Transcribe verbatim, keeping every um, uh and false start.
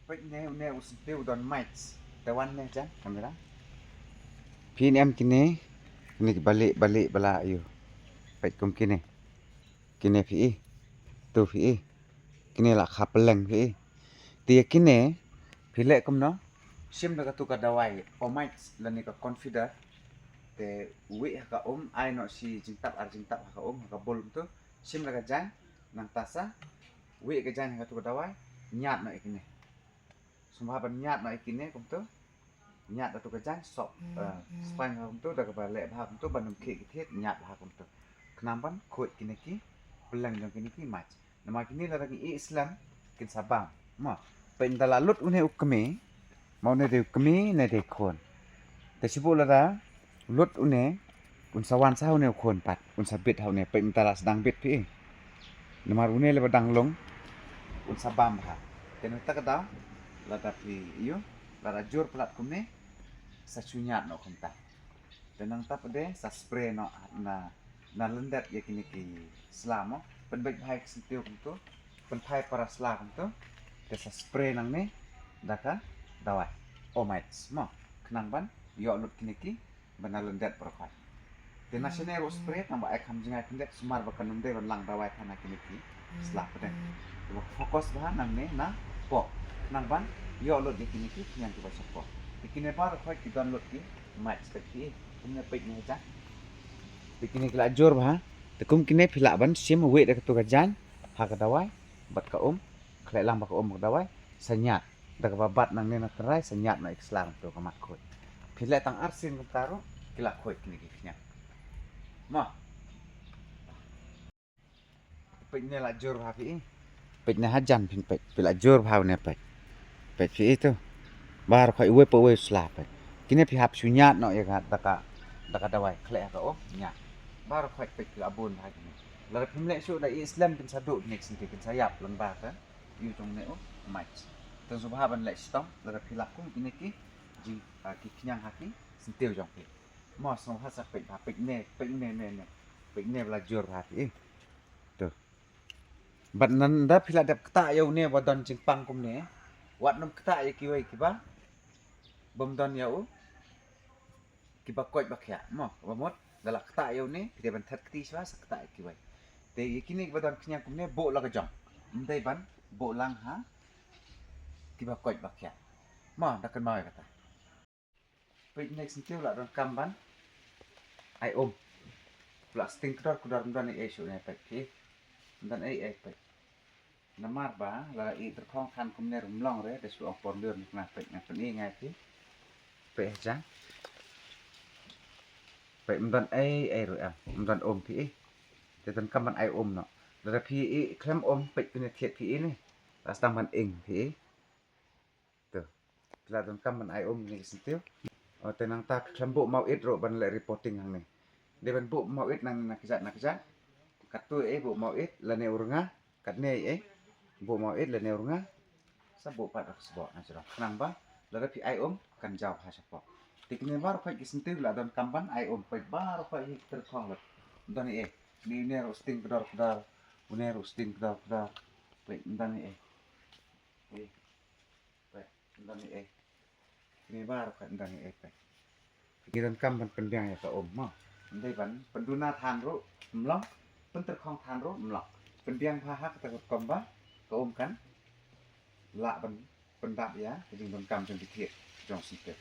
Peit ne une u syntiew u don mites. Te wan ne jang kamera. Phi ne em kine, kine ki balieh balieh bala ïoh. Peit kum kine. Kine phi i. Tu phi i. Kine la kha pylleng phi i. Te ïa kine phi leh kumno? Shim da katu ka dawai Omites lane ka Confidor. Te wih ha ka um, ai noh shi jingtap ar jingtap ha ka um, ha ka bul kumtu. Shim da ka jaiñ, nangta sa wih ka jaiñ ha katu ka dawai, ñiad noh ïa kine. Sngewbha ban ñiad noh ïa kine kumtu. Ñiad da tu ka jaiñ, sop, eh, spaiñ bha kumtu, da kaba leh bha kumtu, ban ym khih ki thied, ñiad bha kumtu. Khnang ban khuid kine ki pylleng jong kine ki mites. Namar kine lada ngi ïeh slem kin sa bam. Mo, peit mynta la lut une u kmie, ma une dei u kmie ne dei khun. Te shu buh lada lut une, un sa wan sa ha une u khun pat, un sa bit ha une, peit mynta la sdang bit phi i. Namar une leh ba dang lung, un sa bam bha. Te na kata ka daw, lada phi ïoh, lada jur palat kumne, sa shu ñiad noh kumta. Te nangta pat de sa spray noh na, na lyndet ïa kine ki sla mo. Pynbeit bha ïa ki syntiew kumtu, pynphai para sla kumtu. Te sa spray nangne da ka dawai Omites mo. Khnang ban ïoh lut kine ki ba na lyndet baroh khoit. Te na shane ruh spray tang ba ai kham jngai khyndiat sumar ba kan ym dei ban lang dawai than ha kine ki sla pdeng. Te ba focus bha nangne na poh. Khnang ban ïoh lut ïa kine ki khñiang kiba shapoh. Te kine baroh khoit ki don lut ki mites, peit phi i. Kumne peit ne ha jaiñ. Te kine ki la jur bha. Te kum kine phi lah ban shim wih da katu ka jaiñ ha ka dawai bad ka um. Khleh lang ba ka um ka dawai sa ñiad. Da kaba bat nangne na tynrai sa ñiad noh ïa ka sla kumtu ka mat khuid. Phi leh tang arsien kumta ruh ki la khuid kine ki khñiang. Mo. Peit ne la jur bha phi i. Peit ne ha jan phin peit. Phi la jur bha une peit. Peit phi i tu. Baroh khoit uwei pa uwei u sla peit. Kine phi hap shu ñiad noh ïa ka da ka, da ka dawai khleh ha ka um ñiad. Baroh khoit peit phi la bun bha kine. Lada phim leh shuh da ïeh slem kin sa duh kine ki syntiew kin sa ïap lyngba ka ïew jong une u mites. Te sngewbha ban leh shitom lada phi lap kum kine ki jing, ah, ki khñiang ha ki syntiew jong phi. Mo sngewbha sa peit bha, peit ne, peit ne, ne, ne. Peit ne ba la jur bha phi i. To. Bad nanda phi la dep ktah ïa une ba don jingpang kumne. Wat nym ktah ïa kiwei kiba bym don ïa u, kiba koit ba khiah. Mo, ba mut da la ktah ïa une phi dei ban thad kti shuwa sa ktah ïa kiwei. Te ïa kine kiba don khñiang kumne buh la ka jong. Ym dei ban buh lang ha kiba koit ba khiah. Mo, da kynmaw ïa kata. Peit ne ki syntiew la donkam ban ai um. La sting kdor kdor, ym don ei ei shuh ne peit phi. Ym don ei ei peit. Namar ba la i tyrkhong than kumne ruh ym long re, da shu ong por lur ne kane peit, ngan pyni ngai phi. Peit ha jaiñ. Peit ym don ei ei ruh em, ym don um phi i. Te donkam ban ai um noh. Lada phi i khlem um peit kine thied phi i ne. La sdang ban ing phi i. To. Phi la donkam ban ai um ne ki syntiew. O, te nangta khlem buh maw it ruh ban leh reporting hangne. Dei ban buh maw it nang na kjat na kjat. Katto ei buh maw it lane u rnga. Katne ei buh maw it lane u rnga. Sa buh pat da ka sboh na jrong. Khnang ba lada phi ai um kan jaw bha shapoh. Te kine baroh khoit ki syntiew la donkam ban ai um, peit baroh khoit hi ki tyrkhong lut. Ym don ei. Une ruh sting kdor kdor. Une ruh sting kdor kdor. Peit ym don ei. Ei. Peit, ym don ei ei. Kine baroh khoit ym don ei ei peit. Ngi donkam ban pynbiang ïa ka um mo. Ym dei ban pynduna than ruh ym long, pyntyrkhong than ruh ym long. Pynbiang bha ha kata ka rukom ba ka um kan lah ban pyndap ïa ka jingdonkam jong ki thied jong syntiew.